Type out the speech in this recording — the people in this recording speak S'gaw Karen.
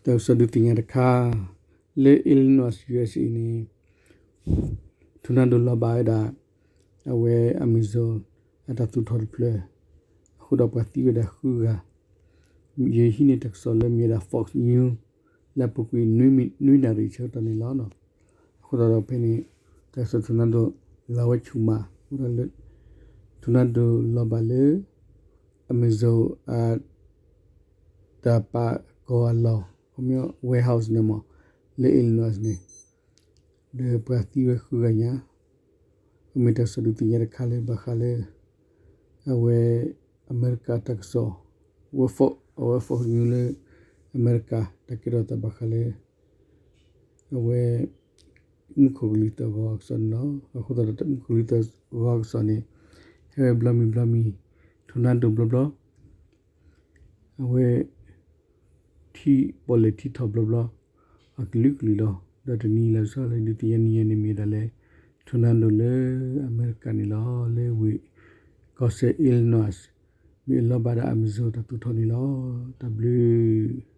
တၢ်ကစီၣ်ဒုးသ့ၣ်ညါတခါ လၢ Illinois အံၤန့ၣ် ထူနၢ်ဒိၣ်လီၤဘၣ်ဝဲဒၣ် အဝဲ Amazon အတၢ်သူၣ်ထီၣ်တဖျၢၣ် အဃိဒီးပှၤသံဝဲဒၣ်ဃုဂၤ ယဟံးန့ၢ်တၢ်ကစီၣ်လၢမ့ၢ်ဝဲဒၣ် Fox News လၢအပူၤကွံာ်နွံနၣ်ရံၣ်ဆၢကတီၢ်န့ၣ်လီၤ. အဃိသတးဒီးဖဲန့ၣ် တၢ်ကစီၣ်ထူနၢ်ဒိၣ်လီၤဝဲဆူၣ်မး အဃိဒီးလၢ ထူနၢ်ဒိၣ်လီၤဘၣ်လၢ Amazon အ တၢ်ပာ်ကီၤအလီၢ် ခီပညီ warehouse န့ၣ်မး လၢ Illinois န့ၣ် ဒီးပှၤသံဝဲဃုဂၤညါ အမ့ၢ်တၢ်ကစီၣ်ဒုးသ့ၣ်ညါတခါလၢဘၣ်ဃးလၢ အဝဲ အမဲရကၤတၢ်ကစီၣ် အဝဲ Fox News လၢ အမဲရကၤ တၢ်ကဲထီၣ်သးဘၣ်ဃးလၢ အဝဲ မူခိၣ်ကလံၤသၢဂီၤအကစီၣ်န့ၣ်လီၤ. အဃိသတးဒီး မူခိၣ်ကလံၤသၢဂီၤအကစီၣ်န့ၣ် ဟဲဝဲဘျီမံၤဘျီမံၤ ထူနၢ်ဒိၣ်ဘျီဘျီ အဝဲ ထံၣ်ပီၣ်လဲၣ်ထံထီၣ်ဘျီဘျီ အကလုာ်ကလုာ်လီၤ. ဒီးတနံၤလၢ်ကစီၣ်လၢဒုးသ့ၣ်ညါနံၤညါန့ၣ်မ့ၢ်ဝဲဒၣ်လၢ ထူနၢ်ဒိၣ်လၢအမဲရကၤန့ၣ်လီၤ. လၢဝ့ၢ်ကီၢ်စဲၣ် Illinois မ့ၢ်အလီၤဘၣ်ဒီး Amazon တၢ်သူၣ်ထီၣ်န့ၣ်လီၤ. တၢ်ဘျုး